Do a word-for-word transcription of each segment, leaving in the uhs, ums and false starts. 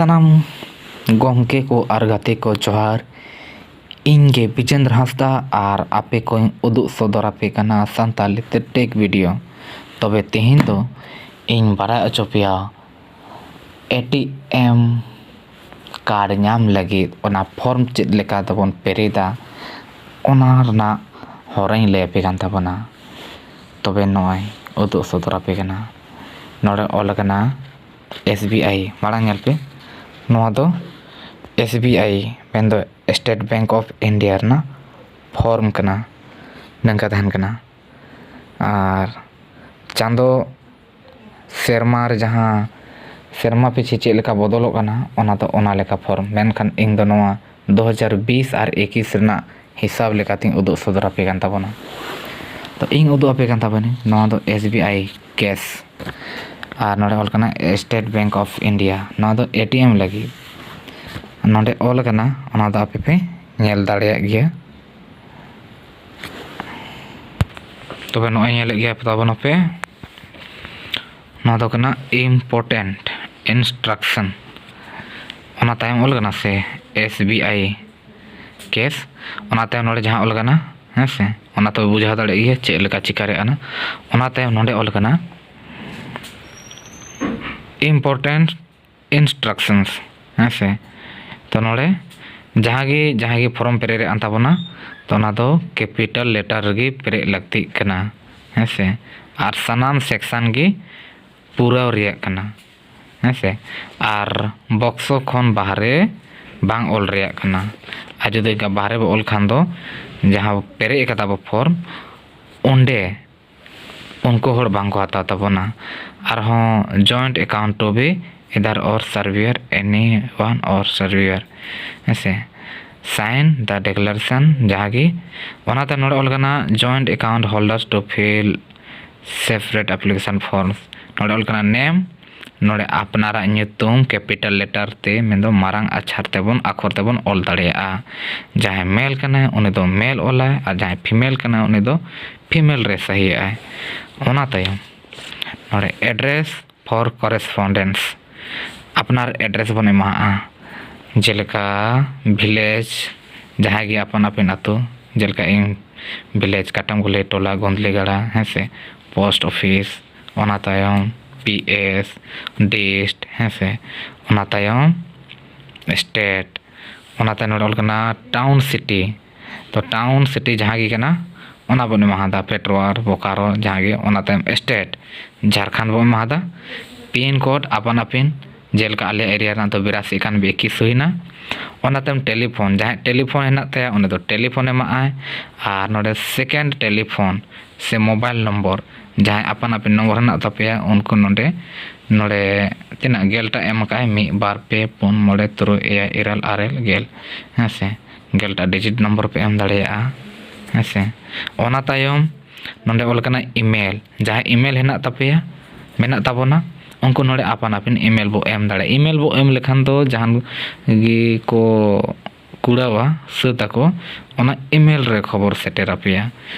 ᱥᱟᱱᱟᱢ ᱜᱚᱢᱠᱮ ᱠᱚ ᱟᱨ ᱜᱟᱛᱮ ᱠᱚ ᱡᱚᱦᱟᱨ᱾ ᱤᱧ ᱜᱮ ᱵᱤᱡᱮᱱᱫᱨᱚ ᱦᱟᱸᱥᱫᱟ ᱟᱨ ᱟᱯᱮ ᱠᱚᱧ ᱩᱫᱩᱜ ᱥᱚᱫᱚᱨ ᱟᱯᱮ ᱠᱟᱱᱟ ᱥᱟᱱᱛᱟᱲᱤ ᱛᱮ ᱴᱮᱠ ᱵᱷᱤᱰᱤᱭᱳ᱾ ᱛᱚᱵᱮ ᱛᱮᱦᱮᱧ ᱫᱚ ᱤᱧ ᱵᱟᱲᱟᱭ ᱦᱚᱪᱚ ᱯᱮᱭᱟ ᱮ ᱴᱤ ᱮᱢ ᱠᱟᱨᱰ ᱧᱟᱢ ᱞᱟᱹᱜᱤᱫ ᱚᱱᱟ ᱯᱷᱚᱨᱢ ᱪᱮᱫ ᱞᱮᱠᱟ ᱛᱮᱵᱚᱱ ᱯᱮᱨᱮᱡᱟ, ᱚᱱᱟ ᱨᱮᱱᱟᱜ ᱦᱚᱨᱟᱧ ᱞᱟᱹᱭ ᱟᱯᱮ ᱠᱟᱱ ᱛᱟᱵᱚᱱᱟ᱾ ᱛᱚᱵᱮ ᱱᱚᱜᱼᱚᱭ ᱩᱫᱩᱜ ᱥᱚᱫᱚᱨ ᱟᱯᱮ ᱠᱟᱱᱟ᱾ ᱱᱚᱰᱮ ᱚᱞ ᱟᱠᱟᱱᱟ ᱮᱥ ᱵᱤ ᱟᱭ᱾ ᱢᱟᱲᱟᱝ ᱧᱮᱞ ᱯᱮ, ᱱᱚᱣᱟ ᱫᱚ ᱮᱥ ᱵᱤ ᱟᱭ ᱢᱮᱱᱫᱚ ᱥᱴᱮᱴ ᱵᱮᱝᱠ ᱚᱯᱷ ᱤᱱᱰᱤᱭᱟ ᱨᱮᱱᱟᱜ ᱯᱷᱚᱨᱢ ᱠᱟᱱᱟ᱾ ᱱᱚᱝᱠᱟ ᱛᱟᱦᱮᱱ ᱠᱟᱱᱟ᱾ ᱟᱨ ᱪᱟᱸᱫᱚ ᱥᱮᱨᱢᱟ ᱨᱮ ᱡᱟᱦᱟᱸ ᱥᱮᱨᱢᱟ ᱯᱤᱪᱷᱤ ᱪᱮᱫ ᱞᱮᱠᱟ ᱵᱚᱫᱚᱞᱚᱜ ᱠᱟᱱᱟ, ᱚᱱᱟ ᱫᱚ ᱚᱱᱟ ᱞᱮᱠᱟ ᱯᱷᱚᱨᱢ᱾ ᱢᱮᱱᱠᱷᱟᱱ ᱤᱧ ᱫᱚ ᱱᱚᱣᱟ ᱫᱩ ᱦᱟᱡᱟᱨ ᱵᱤᱥ ᱟᱨ ᱮᱠᱩᱥ ᱨᱮᱱᱟᱜ ᱦᱤᱥᱟᱹᱵ ᱞᱮᱠᱟᱛᱤᱧ ᱩᱫᱩᱜ ᱥᱚᱫᱚᱨ ᱟᱯᱮ ᱠᱟᱱ ᱛᱟᱵᱚᱱᱟ᱾ ᱛᱚ ᱤᱧ ᱩᱫᱩᱜ ᱟᱯᱮ ᱠᱟᱱ ᱛᱟᱵᱚᱱᱟᱹᱧ, ᱱᱚᱣᱟ ᱫᱚ ᱮᱥ ᱵᱤ ᱟᱭ ᱠᱮᱥ ᱟᱨ ᱱᱚᱰᱮ ᱚᱞ ᱠᱟᱱᱟ ᱥᱴᱮᱴ ᱵᱮᱝᱠ ᱚᱯᱷ ᱤᱱᱰᱤᱭᱟ᱾ ᱱᱚᱣᱟ ᱫᱚ ᱮ ᱴᱤ ᱮᱢ ᱞᱟᱹᱜᱤᱫ᱾ ᱱᱚᱰᱮ ᱚᱞ ᱠᱟᱱᱟ, ᱚᱱᱟ ᱫᱚ ᱟᱯᱮ ᱯᱮ ᱧᱮᱞ ᱫᱟᱲᱮᱭᱟᱜ ᱜᱮᱭᱟ᱾ ᱛᱚᱵᱮ ᱱᱚᱜᱼᱚᱭ ᱧᱮᱞᱮᱫ ᱜᱮᱭᱟ ᱯᱮ ᱛᱟᱵᱚᱱ ᱟᱯᱮ, ᱱᱚᱣᱟ ᱫᱚ ᱠᱟᱱᱟ important instruction᱾ ᱚᱱᱟ ᱛᱟᱭᱚᱢ ᱚᱞ ᱠᱟᱱᱟ ᱥᱮ ᱮᱥ ᱵᱤ ᱟᱭ ᱠᱮᱥ, ᱚᱱᱟ ᱛᱟᱭᱚᱢ ᱱᱚᱰᱮ ᱡᱟᱦᱟᱸ ᱚᱞ ᱠᱟᱱᱟ, ᱦᱮᱸ ᱥᱮ, ᱚᱱᱟ ᱛᱚ ᱵᱩᱡᱷᱟᱹᱣ ᱫᱟᱲᱮᱭᱟᱜ ᱜᱮᱭᱟ ᱪᱮᱫ ᱞᱮᱠᱟ ᱪᱤᱠᱟᱹ ᱨᱮᱭᱟᱜ ᱠᱟᱱᱟ᱾ ᱚᱱᱟ ᱛᱟᱭᱚᱢ ᱱᱚᱰᱮ ᱚᱞ ᱠᱟᱱᱟ important instructions, ᱦᱮᱸ ᱥᱮ᱾ ᱛᱚ ᱱᱚᱰᱮ ᱡᱟᱦᱟᱸ ᱜᱮ, ᱡᱟᱦᱟᱸ ᱜᱮ ᱯᱷᱚᱨᱚᱢ ᱯᱮᱨᱮᱡ ᱨᱮᱭᱟᱜ ᱠᱟᱱ ᱛᱟᱵᱚᱱᱟ, ᱛᱚ ᱚᱱᱟ ᱫᱚ ᱠᱮᱯᱤᱴᱟᱞ ᱞᱮᱴᱟᱨ ᱨᱮᱜᱮ ᱯᱮᱨᱮᱡ ᱞᱟᱹᱠᱛᱤᱜ ᱠᱟᱱᱟ, ᱦᱮᱸ ᱥᱮ᱾ ᱟᱨ ᱥᱟᱱᱟᱢ ᱥᱮᱠᱥᱟᱱ ᱜᱮ ᱯᱩᱨᱟᱹᱣ ᱨᱮᱭᱟᱜ ᱠᱟᱱᱟ, ᱦᱮᱸ ᱥᱮ᱾ ᱟᱨ ᱵᱚᱠᱥᱚ ᱠᱷᱚᱱ ᱵᱟᱦᱨᱮ ᱵᱟᱝ ᱚᱞ ᱨᱮᱭᱟᱜ ᱠᱟᱱᱟ᱾ ᱟᱨ ᱡᱩᱫᱤ ᱵᱟᱦᱨᱮ ᱵᱚ ᱚᱞ ᱠᱷᱟᱱ ᱫᱚ, ᱡᱟᱦᱟᱸ ᱯᱮᱨᱮᱡ ᱟᱠᱟᱫᱟ ᱵᱚ ᱯᱷᱚᱨᱢ, ᱚᱸᱰᱮ ᱩᱱᱠᱩ ᱦᱚᱲ ᱵᱟᱝ ᱠᱚ ᱦᱟᱛᱟᱣ ᱛᱟᱵᱚᱱᱟ᱾ ᱟᱨᱦᱚᱸ joint account to be either or surveyor, any one or surveyor, ᱦᱮᱸ ᱥᱮ᱾ Sign the declaration, ᱡᱟᱦᱟᱸ ᱜᱮ, ᱚᱱᱟᱛᱮ ᱱᱚᱰᱮ ᱚᱞ ᱠᱟᱱᱟ joint account holders to fill separate application forms᱾ ᱱᱚᱰᱮ ᱚᱞ ᱠᱟᱱᱟ name, ᱱᱚᱰᱮ ᱟᱯᱱᱟᱨᱟᱜ ᱧᱩᱛᱩᱢ ᱠᱮᱯᱤᱴᱟᱞ ᱞᱮᱴᱟᱨ ᱛᱮ, ᱢᱮᱱᱫᱚ ᱢᱟᱨᱟᱝ ᱟᱪᱷᱟᱨ ᱛᱮᱵᱚᱱ, ᱟᱠᱷᱚᱨ ᱛᱮᱵᱚᱱ ᱚᱞ ᱫᱟᱲᱮᱭᱟᱜᱼᱟ᱾ ᱡᱟᱦᱟᱸᱭ ᱢᱮᱞ ᱠᱟᱱᱟᱭ, ᱩᱱᱤ ᱫᱚ ᱢᱮᱞ ᱚᱞᱟᱭ, ᱟᱨ ᱡᱟᱦᱟᱸᱭ ᱯᱷᱤᱢᱮᱞ ᱠᱟᱱᱟᱭ, ᱩᱱᱤ ᱫᱚ ᱯᱷᱤᱢᱮᱞ ᱨᱮ ᱥᱟᱹᱦᱤᱭᱟᱜᱼᱟᱭ᱾ ᱚᱱᱟ ᱛᱟᱭᱚᱢ ᱱᱚᱰᱮ address for correspondence, ᱟᱯᱱᱟᱨ ᱮᱰᱨᱮᱥ ᱵᱚᱱ ᱮᱢᱟᱜᱼᱟ᱾ ᱡᱮᱞᱮᱠᱟ ᱵᱷᱤᱞᱮᱡᱽ, ᱡᱟᱦᱟᱸᱭ ᱜᱮ ᱟᱯᱟᱱ ᱟᱹᱯᱤᱱ ᱟᱹᱛᱩ, ᱡᱮᱞᱮᱠᱟ ᱤᱧ ᱵᱷᱤᱞᱮᱡᱽ ᱠᱟᱴᱟᱢ ᱜᱩᱞᱤ ᱴᱚᱞᱟ ᱜᱚᱸᱫᱽᱞᱤ ᱜᱟᱲᱟ, ᱦᱮᱸ ᱥᱮ, ᱯᱳᱥᱴ ᱚᱯᱷᱤᱥ, ᱚᱱᱟ ᱛᱟᱭᱚᱢ ᱯᱤ ᱮᱥ, ᱰᱤᱥᱴ, ᱦᱮᱸ ᱥᱮ, ᱚᱱᱟ ᱛᱟᱭᱚᱢ ᱥᱴᱮᱴ, ᱚᱱᱟ ᱛᱟᱭᱚᱢ ᱱᱚᱰᱮ ᱚᱞ ᱠᱟᱱᱟ ᱴᱟᱣᱩᱱ ᱥᱤᱴᱤ᱾ ᱛᱚ ᱴᱟᱣᱩᱱ ᱥᱤᱴᱤ ᱡᱟᱦᱟᱸ ᱜᱮ ᱠᱟᱱᱟ, ᱚᱱᱟ ᱵᱚᱱ ᱮᱢᱟᱫᱟ, ᱯᱮᱴᱣᱟᱨ, ᱵᱳᱠᱟᱨᱳ, ᱡᱟᱦᱟᱸ ᱜᱮ᱾ ᱚᱱᱟ ᱛᱟᱭᱚᱢ ᱥᱴᱮᱴ, ᱡᱷᱟᱲᱠᱷᱚᱸᱰ ᱵᱚᱱ ᱮᱢᱟᱫᱟ᱾ ᱯᱤᱱ ᱠᱳᱰ ᱟᱯᱟᱱ ᱟᱹᱯᱤᱱ, ᱡᱮᱞᱮᱠᱟ ᱟᱞᱮ ᱮᱨᱤᱭᱟ ᱨᱮᱱᱟᱜ ᱫᱚ ᱵᱤᱨᱟᱥᱤ ᱠᱷᱟᱱ ᱵᱤᱠᱤᱥ ᱦᱩᱭᱱᱟ᱾ ᱚᱱᱟ ᱛᱟᱭᱚᱢ ᱴᱮᱞᱤᱯᱷᱳᱱ, ᱡᱟᱦᱟᱸᱭ ᱴᱮᱞᱤᱯᱷᱳᱱ ᱦᱮᱱᱟᱜ ᱛᱟᱭᱟ, ᱩᱱᱤ ᱫᱚ ᱴᱮᱞᱤᱯᱷᱳᱱ ᱮᱢᱟᱜᱼᱟᱭ᱾ ᱟᱨ ᱱᱚᱰᱮ ᱥᱮᱠᱮᱱᱰ ᱴᱮᱞᱤᱯᱷᱳᱱ ᱥᱮ ᱢᱳᱵᱟᱭᱤᱞ ᱱᱚᱢᱵᱚᱨ, ᱡᱟᱦᱟᱸᱭ ᱟᱯᱟᱱ ᱟᱹᱯᱤᱱ ᱱᱚᱢᱵᱚᱨ ᱦᱮᱱᱟᱜ ᱛᱟᱯᱮᱭᱟ, ᱩᱱᱠᱩ ᱱᱚᱰᱮ, ᱱᱚᱰᱮ ᱛᱤᱱᱟᱹᱜ ᱜᱮᱞᱴᱟ ᱮᱢ ᱟᱠᱟᱫᱼᱟᱭ, ᱢᱤᱫ, ᱵᱟᱨ, ᱯᱮ, ᱯᱩᱱ, ᱢᱚᱬᱮ, ᱛᱩᱨᱩᱭ, ᱮᱭᱟᱭ, ᱤᱨᱟᱹᱞ, ᱟᱨᱮ, ᱜᱮᱞ, ᱦᱮᱸ ᱥᱮ, ᱜᱮᱞᱴᱟ ᱰᱤᱡᱤᱴ ᱱᱚᱢᱵᱚᱨ ᱯᱮ ᱮᱢ ᱫᱟᱲᱮᱭᱟᱜᱼᱟ, ᱦᱮᱸ ᱥᱮ᱾ ᱚᱱᱟ ᱛᱟᱭᱚᱢ ᱱᱚᱰᱮ ᱚᱞ ᱠᱟᱱᱟ ᱤᱢᱮᱞ, ᱡᱟᱦᱟᱸᱭ ᱤᱢᱮᱞ ᱦᱮᱱᱟᱜ ᱛᱟᱯᱮᱭᱟ, ᱢᱮᱱᱟᱜ ᱛᱟᱵᱚᱱᱟ, ᱩᱱᱠᱩ ᱱᱚᱰᱮ ᱟᱯᱟᱱ ᱟᱹᱯᱤᱱ ᱤᱢᱮᱞ ᱵᱚ ᱮᱢ ᱫᱟᱲᱮᱭᱟᱜᱼᱟ᱾ ᱤᱢᱮᱞ ᱵᱚ ᱮᱢ ᱞᱮᱠᱷᱟᱱ ᱫᱚ ᱡᱟᱦᱟᱸ ᱜᱮ ᱠᱚ ᱠᱩᱲᱟᱹᱣᱟ ᱥᱟᱹᱛ ᱟᱠᱚ, ᱚᱱᱟ ᱤᱢᱮᱞ ᱨᱮ ᱠᱷᱚᱵᱚᱨ ᱥᱮᱴᱮᱨ ᱟᱯᱮᱭᱟ᱾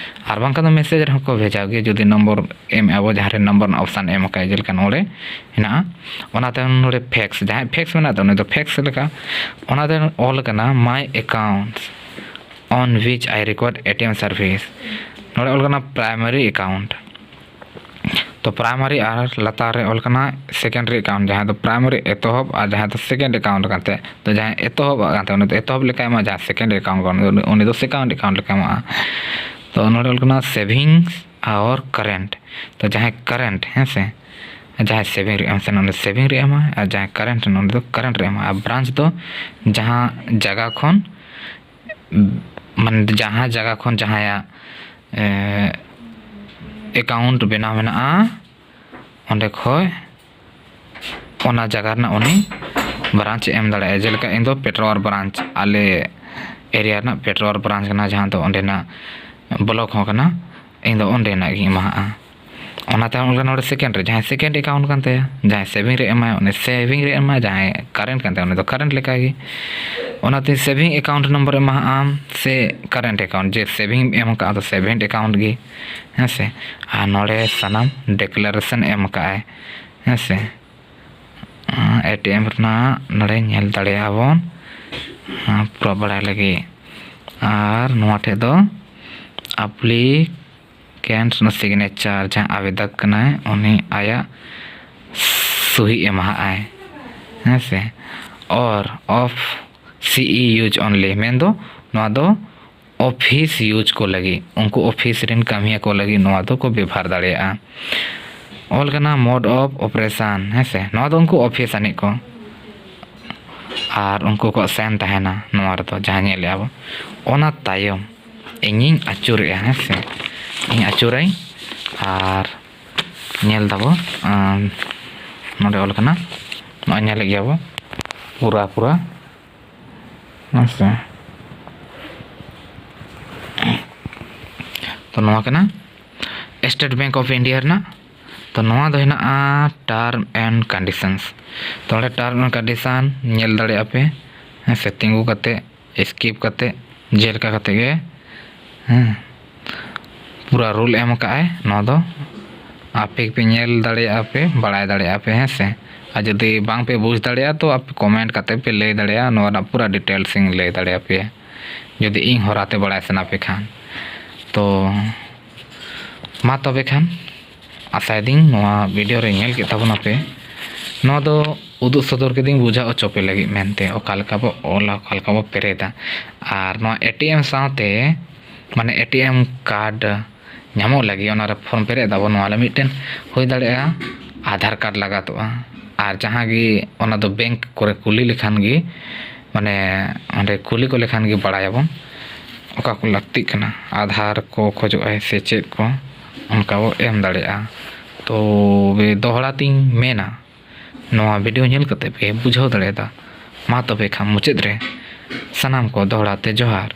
ᱟᱨ ᱵᱟᱝᱠᱷᱟᱱ ᱫᱚ ᱢᱮᱥᱮᱡᱽ ᱨᱮᱦᱚᱸ ᱠᱚ ᱵᱷᱮᱡᱟ ᱜᱮᱭᱟ, ᱡᱩᱫᱤ ᱱᱚᱢᱵᱚᱨ ᱮᱢ ᱟᱵᱚ, ᱡᱟᱦᱟᱸ ᱨᱮ ᱱᱚᱢᱵᱚᱨ ᱨᱮᱱᱟᱜ ᱚᱯᱥᱟᱱ ᱮᱢ ᱟᱠᱟᱫ, ᱡᱮᱞᱮᱠᱟ ᱱᱚᱰᱮ ᱦᱮᱱᱟᱜᱼᱟ᱾ ᱚᱱᱟ ᱛᱟᱭᱚᱢ ᱱᱚᱰᱮ ᱯᱷᱮᱠᱥ, ᱡᱟᱦᱟᱸᱭ ᱯᱷᱮᱠᱥ ᱢᱮᱱᱟᱜ ᱛᱟᱭ, ᱩᱱᱤ ᱫᱚ ᱯᱷᱮᱠᱥ ᱞᱮᱠᱟ᱾ ᱚᱱᱟ ᱛᱟᱭᱚᱢ ᱚᱞ ᱟᱠᱟᱱᱟ my accounts on which I require A T M service᱾ ᱱᱚᱰᱮ ᱚᱞ ᱠᱟᱱᱟ ᱯᱨᱟᱭᱢᱟᱨᱤ ᱮᱠᱟᱣᱩᱱᱴ᱾ ᱛᱚ ᱯᱨᱟᱭᱢᱟᱨᱤ ᱟᱨ ᱞᱟᱛᱟᱨ ᱨᱮ ᱚᱞ ᱠᱟᱱᱟ ᱥᱮᱠᱮᱱᱰᱟᱨᱤ ᱮᱠᱟᱣᱩᱱᱴ, ᱡᱟᱦᱟᱸ ᱫᱚ ᱯᱨᱟᱭᱢᱟᱨᱤ ᱮᱛᱚᱦᱚᱵ ᱟᱨ ᱡᱟᱦᱟᱸ ᱫᱚ ᱥᱮᱠᱮᱱᱰ ᱮᱠᱟᱣᱩᱱᱴ ᱠᱟᱱ ᱛᱟᱭᱟ᱾ ᱛᱚ ᱡᱟᱦᱟᱸᱭ ᱮᱛᱚᱦᱚᱵ ᱟᱠᱟᱱ ᱛᱟᱭᱟ, ᱩᱱᱤ ᱫᱚ ᱮᱛᱚᱦᱚᱵ ᱞᱮᱠᱟᱭ ᱮᱢᱟ, ᱡᱟᱦᱟᱸᱭ ᱥᱮᱠᱮᱱᱰ ᱮᱠᱟᱣᱩᱱᱴ ᱠᱟᱱᱟ, ᱩᱱᱤ ᱫᱚ ᱥᱮᱠᱮᱱᱰ ᱮᱠᱟᱣᱩᱱᱴ ᱞᱮᱠᱟᱭ ᱮᱢᱟ᱾ ᱛᱚ ᱱᱚᱰᱮ ᱚᱞ ᱠᱟᱱᱟ savings or current᱾ ᱛᱚ ᱡᱟᱦᱟᱸᱭ ᱠᱟᱨᱮᱱᱴ, ᱦᱮᱸ ᱥᱮ, ᱡᱟᱦᱟᱸᱭ ᱥᱮᱵᱷᱤᱝ ᱨᱮ ᱮᱢ ᱥᱟᱱᱟ, ᱩᱱᱤ ᱥᱮᱵᱷᱤᱝ ᱨᱮ ᱮᱢᱟᱭ, ᱟᱨ ᱡᱟᱦᱟᱸᱭ ᱠᱟᱨᱮᱱᱴ, ᱩᱱᱤ ᱫᱚ ᱠᱟᱨᱮᱱᱴ ᱨᱮ ᱮᱢᱟᱭ᱾ ᱟᱨ ᱵᱨᱟᱧᱪ ᱫᱚ ᱡᱟᱦᱟᱸ ᱡᱟᱭᱜᱟ ᱠᱷᱚᱱ, ᱢᱟᱱᱮ ᱡᱟᱦᱟᱸ ᱡᱟᱭᱜᱟ ᱠᱷᱚᱱ ᱡᱟᱦᱟᱸᱭᱟᱜ, ᱮ, ᱮᱠᱟᱣᱩᱱᱴ ᱵᱮᱱᱟᱣ ᱢᱮᱱᱟᱜᱼᱟ, ᱚᱸᱰᱮ ᱠᱷᱚᱱ ᱚᱱᱟ ᱡᱟᱭᱜᱟ ᱨᱮᱱᱟᱜ ᱩᱱᱤ ᱵᱨᱟᱧᱪ ᱮ ᱮᱢ ᱫᱟᱲᱮᱭᱟᱜᱼᱟ᱾ ᱡᱮᱞᱮᱠᱟ ᱤᱧ ᱫᱚ ᱯᱮᱴᱨᱚᱣᱟᱨ ᱵᱨᱟᱧᱪ, ᱟᱞᱮ ᱮᱨᱤᱭᱟ ᱨᱮᱱᱟᱜ ᱯᱮᱴᱨᱚᱣᱟᱨ ᱵᱨᱟᱧᱪ ᱠᱟᱱᱟ, ᱡᱟᱦᱟᱸ ᱫᱚ ᱚᱸᱰᱮᱱᱟᱜ ᱵᱞᱚᱠ ᱦᱚᱸ ᱠᱟᱱᱟ, ᱤᱧ ᱫᱚ ᱚᱸᱰᱮᱱᱟᱜ ᱜᱤᱧ ᱮᱢᱟᱦᱟᱜᱼᱟ᱾ ᱚᱱᱟ ᱛᱟᱭᱚᱢ ᱚᱱᱠᱟ ᱱᱚᱰᱮ ᱥᱮᱠᱮᱱᱰ ᱨᱮ, ᱡᱟᱦᱟᱸᱭ ᱥᱮᱠᱮᱱᱰ ᱮᱠᱟᱣᱩᱱᱴ ᱠᱟᱱ ᱛᱟᱭᱟ, ᱡᱟᱦᱟᱸᱭ ᱥᱮᱵᱷᱤᱝ ᱨᱮ ᱮᱢᱟᱭ, ᱩᱱᱤ ᱥᱮᱵᱷᱤᱝ ᱨᱮ ᱮᱢᱟᱭ, ᱡᱟᱦᱟᱸᱭ ᱠᱟᱨᱮᱱᱴ ᱠᱟᱱ ᱛᱟᱭᱟ, ᱩᱱᱤ ᱫᱚ ᱠᱟᱨᱮᱱᱴ ᱞᱮᱠᱟᱜᱮ᱾ ᱚᱱᱟᱛᱮ ᱥᱮᱵᱷᱤᱝ ᱮᱠᱟᱣᱩᱱᱴ ᱱᱚᱢᱵᱚᱨ ᱮᱢᱟᱦᱟᱜᱼᱟᱢ ᱥᱮ ᱠᱟᱨᱮᱱᱴ ᱮᱠᱟᱣᱩᱱᱴ, ᱡᱮ ᱥᱮᱵᱷᱤᱝ ᱮᱢ ᱟᱠᱟᱫ, ᱫᱚ ᱥᱮᱵᱷᱤᱝ ᱮᱠᱟᱣᱩᱱᱴ ᱜᱮ, ᱦᱮᱸ ᱥᱮ᱾ ᱟᱨ ᱱᱚᱰᱮ ᱥᱟᱱᱟᱢ ᱰᱤᱠᱞᱟᱨᱮᱥᱚᱱ ᱮᱢ ᱟᱠᱟᱫ ᱟᱭ, ᱦᱮᱸ ᱥᱮ᱾ ᱮ ᱴᱤ ᱮᱢ ᱨᱮᱱᱟᱜ ᱱᱚᱰᱮ ᱧᱮᱞ ᱫᱟᱲᱮᱭᱟᱜᱼᱟ ᱵᱚᱱ, ᱦᱮᱸ, ᱯᱩᱨᱟᱹ ᱵᱟᱲᱟᱭ ᱞᱟᱹᱜᱤᱫ᱾ ᱟᱨ ᱱᱚᱣᱟ ᱴᱷᱮᱡ ᱫᱚ applicant ᱨᱮᱱᱟᱜ signature, ᱡᱟᱦᱟᱸ ᱟᱵᱮᱫᱚᱠ ᱠᱟᱱᱟᱭ, ᱩᱱᱤ ᱟᱭᱟᱜ ᱥᱩᱦᱤ ᱮᱢᱟᱦᱟᱜᱼᱟᱭ, ᱦᱮᱸ ᱥᱮ᱾ Or of C E use only, ᱢᱮᱱᱫᱚ ᱱᱚᱣᱟ ᱫᱚ ᱚᱯᱷᱤᱥ ᱤᱭᱩᱡᱽ ᱠᱚ ᱞᱟᱹᱜᱤᱫ, ᱩᱱᱠᱩ ᱚᱯᱷᱤᱥ ᱨᱮᱱ ᱠᱟᱹᱢᱤᱭᱟᱹ ᱠᱚ ᱞᱟᱹᱜᱤᱫ ᱱᱚᱣᱟ ᱫᱚᱠᱚ ᱵᱮᱵᱷᱟᱨ ᱫᱟᱲᱮᱭᱟᱜᱼᱟ᱾ ᱚᱞ ᱠᱟᱱᱟ mode of operation, ᱦᱮᱸ ᱥᱮ, ᱱᱚᱣᱟ ᱫᱚ ᱩᱱᱠᱩ ᱚᱯᱷᱤᱥ ᱟᱹᱱᱤᱡ ᱠᱚ, ᱟᱨ ᱩᱱᱠᱩ ᱠᱚᱣᱟᱜ sign ᱛᱟᱦᱮᱱᱟ ᱱᱚᱣᱟ ᱨᱮᱫᱚ, ᱡᱟᱦᱟᱸ ᱧᱮᱞᱮᱫᱼᱟ ᱵᱚ᱾ ᱚᱱᱟ ᱛᱟᱭᱚᱢ ᱤᱧᱤᱧ ᱟᱹᱪᱩᱨᱮᱜᱼᱟ, ᱦᱮᱸ ᱥᱮ, ᱤᱧ ᱟᱹᱪᱩᱨᱟᱹᱧ ᱟᱨ ᱧᱮᱞ ᱫᱟᱵᱚ, ᱟᱢ, ᱱᱚᱰᱮ ᱚᱞ ᱠᱟᱱᱟ, ᱱᱚᱜᱼᱚᱭ ᱧᱮᱞᱮᱫ ᱜᱮᱭᱟ ᱵᱚ ᱯᱩᱨᱟ ᱯᱩᱨᱟ, ᱦᱮᱸ ᱥᱮ᱾ ᱛᱚ ᱱᱚᱣᱟ ᱠᱟᱱᱟ State Bank of India ᱨᱮᱱᱟᱜ᱾ ᱛᱚ ᱱᱚᱣᱟ ᱫᱚ ᱦᱮᱱᱟᱜᱼᱟ term and conditions᱾ ᱛᱚ ᱚᱸᱰᱮ term and condition ᱧᱮᱞ ᱫᱟᱲᱮᱭᱟᱜᱼᱟ ᱯᱮ, ᱦᱮᱸ ᱥᱮ, ᱛᱤᱸᱜᱩ ᱠᱟᱛᱮ, skip ᱠᱟᱛᱮ, ᱡᱮᱞᱮᱠᱟ ᱠᱟᱛᱮ ᱜᱮ, ᱦᱮᱸ, ᱯᱩᱨᱟ rule ᱮᱢ ᱟᱠᱟᱫᱼᱟᱭ᱾ ᱱᱚᱣᱟ ᱫᱚ ᱟᱯᱮ ᱯᱮ ᱧᱮᱞ ᱫᱟᱲᱮᱭᱟᱜᱼᱟ ᱯᱮ, ᱵᱟᱲᱟᱭ ᱫᱟᱲᱮᱭᱟᱜᱼᱟ ᱯᱮ, ᱦᱮᱸ ᱥᱮ᱾ ᱟᱨ ᱡᱩᱫᱤ ᱵᱟᱝ ᱯᱮ ᱵᱩᱡᱽ ᱫᱟᱲᱮᱭᱟᱜᱼᱟ, ᱛᱚ ᱟᱯᱮ comment ᱠᱟᱛᱮ ᱯᱮ ᱞᱟᱹᱭ ᱫᱟᱲᱮᱭᱟᱜᱼᱟ, ᱱᱚᱣᱟ ᱨᱮᱱᱟᱜ ᱯᱩᱨᱟ details ᱤᱧ ᱞᱟᱹᱭ ᱫᱟᱲᱮᱭᱟᱯᱮᱭᱟ, ᱡᱩᱫᱤ ᱤᱧ ᱦᱚᱨᱟᱛᱮ ᱵᱟᱲᱟᱭ ᱥᱟᱱᱟ ᱯᱮ ᱠᱷᱟᱱ᱾ ᱛᱚ ᱢᱟ ᱛᱚᱵᱮ ᱠᱷᱟᱱ, ᱟᱥᱟᱭᱮᱫᱟᱹᱧ ᱱᱚᱣᱟ video ᱨᱮ ᱧᱮᱞ ᱠᱮᱫ ᱛᱟᱵᱚᱱᱟᱯᱮ᱾ ᱱᱚᱣᱟ ᱫᱚ ᱩᱫᱩᱜ ᱥᱚᱫᱚᱨ ᱠᱤᱫᱟᱹᱧ ᱵᱩᱡᱷᱟᱹᱣ ᱦᱚᱪᱚ ᱯᱮ ᱞᱟᱹᱜᱤᱫ ᱢᱮᱱᱛᱮ, ᱚᱠᱟ ᱞᱮᱠᱟ ᱵᱚ ᱚᱞᱟ, ᱚᱠᱟ ᱞᱮᱠᱟ ᱵᱚ ᱯᱮᱨᱮᱫᱟ᱾ ᱟᱨ ᱱᱚᱣᱟ ᱮ ᱴᱤ ᱮᱢ ᱥᱟᱶᱛᱮ, ᱢᱟᱱᱮ ᱮ ᱴᱤ ᱮᱢ card ᱧᱟᱢᱚᱜ ᱞᱟᱹᱜᱤᱫ, ᱚᱱᱟᱨᱮ form ᱯᱮᱨᱮᱡ ᱫᱟᱵᱚ, ᱱᱚᱣᱟ ᱞᱟᱹᱜᱤᱫ ᱢᱤᱫᱴᱮᱱ ᱦᱩᱭ ᱫᱟᱲᱮᱭᱟᱜᱼᱟ ᱟᱫᱷᱟᱨ card ᱞᱟᱜᱟᱛᱚᱜᱼᱟ᱾ ᱟᱨ ᱡᱟᱦᱟᱸ ᱜᱮ ᱚᱱᱟ ᱫᱚ bank ᱠᱚᱨᱮ ᱠᱩᱞᱤ ᱞᱮᱠᱷᱟᱱ ᱜᱮ, ᱢᱟᱱᱮ ᱚᱸᱰᱮ ᱠᱩᱞᱤ ᱠᱚ ᱞᱮᱠᱷᱟᱱ ᱜᱮ ᱵᱟᱲᱟᱭᱟᱵᱚᱱ ᱚᱠᱟ ᱠᱚ ᱞᱟᱹᱠᱛᱤᱜ ᱠᱟᱱᱟ, ᱟᱫᱷᱟᱨ ᱠᱚ ᱠᱷᱚᱡᱚᱜᱼᱟᱭ ᱥᱮ ᱪᱮᱫ ᱠᱚ, ᱚᱱᱠᱟ ᱵᱚ ᱮᱢ ᱫᱟᱲᱮᱭᱟᱜᱼᱟ᱾ ᱛᱚᱵᱮ ᱫᱚᱦᱲᱟ ᱛᱤᱧ ᱢᱮᱱᱟ, ᱱᱚᱣᱟ video ᱧᱮᱞ ᱠᱟᱛᱮ ᱯᱮ ᱵᱩᱡᱷᱟᱹᱣ ᱫᱟᱲᱮᱭᱟᱫᱟ᱾ ᱢᱟ ᱛᱚᱵᱮ ᱠᱷᱟᱱ ᱢᱩᱪᱟᱹᱫ ᱨᱮ ᱥᱟᱱᱟᱢ ᱠᱚ ᱫᱚᱦᱲᱟ ᱛᱮ ᱡᱚᱦᱟᱨ᱾